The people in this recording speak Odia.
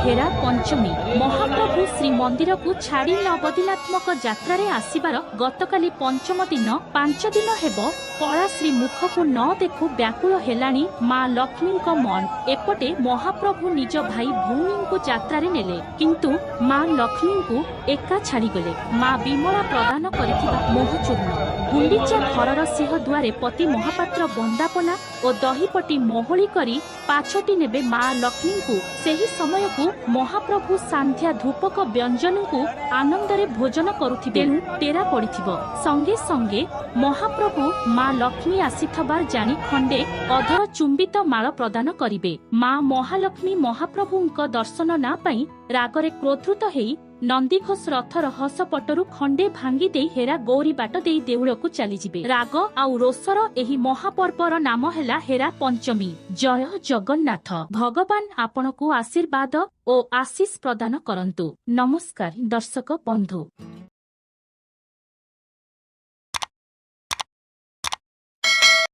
ହେରା ପଞ୍ଚମୀ। ମହାପ୍ରଭୁ ଶ୍ରୀମନ୍ଦିରକୁ ଛାଡ଼ି ନବଦିନାତ୍ମକ ଯାତ୍ରାରେ ଆସିବାର ଗତକାଲି ପଞ୍ଚମ ଦିନ। 5 ଦିନ ହେବ କଳା ଶ୍ରୀ ମୁଖକୁ ନ ଦେଖୁ ବ୍ୟାକୁଳ ହେଲାଣି ମା ଲକ୍ଷ୍ମୀଙ୍କ ମନ। ଏପଟେ ମହାପ୍ରଭୁ ନିଜ ଭାଇ ଭଉଣୀଙ୍କୁ ଯାତ୍ରାରେ ନେଲେ, କିନ୍ତୁ ମା ଲକ୍ଷ୍ମୀଙ୍କୁ ଏକା ଛାଡ଼ିଗଲେ। ମା ବିମଳା ପ୍ରଦାନ କରିଥିବା ମୋହଚୂର୍ଣ୍ଣ ଗୁଣ୍ଡିଚା ଘରର ସିଂହ ଦୁଆରେ ପତି ମହାପାତ୍ର ବନ୍ଦାପନା ଓ ଦହିପଟି ମହୋଳି କରି ପାଛୋଟି ନେବେ ମା ଲକ୍ଷ୍ମୀଙ୍କୁ। ସେହି ସମୟକୁ ମହାପ୍ରଭୁ ସାନ୍ଧ୍ୟା ଧୂପକ ବ୍ୟଞ୍ଜନଙ୍କୁ ଆନନ୍ଦରେ ଭୋଜନ କରୁଥିବେ, ତେଣୁ ଟେରା ପଡ଼ିଥିବ। ସଙ୍ଗେ ସଙ୍ଗେ ମହାପ୍ରଭୁ ମା ଲକ୍ଷ୍ମୀ ଆସିଥବାର ଜାଣି ଖଣ୍ଡେ ଅଧର ଚୁମ୍ବିତ ମାଳ ପ୍ରଦାନ କରିବେ। ମା ମହାଲକ୍ଷ୍ମୀ ମହାପ୍ରଭୁଙ୍କ ଦର୍ଶନ ନା ପାଇଁ ରାଗରେ କ୍ରୋଧୃତ ହେଇ ନନ୍ଦିଘୋଷ ରଥର ହସପଟରୁ ଖଣ୍ଡେ ଭାଙ୍ଗି ଦେଇ ହେରା ଗୌରୀ ବାଟ ଦେଇ ଦେଉଳକୁ ଚାଲିଯିବେ। ରାଗ ଆଉ ରୋଷର ଏହି ମହାପର୍ବର ନାମ ହେଲା ହେରା ପଞ୍ଚମୀ। ଜୟ ଜଗନ୍ନାଥ। ଭଗବାନ ଆପଣଙ୍କୁ ଆଶୀର୍ବାଦ ଓ ଆଶିଷ ପ୍ରଦାନ କରନ୍ତୁ। ନମସ୍କାର ଦର୍ଶକ ବନ୍ଧୁ।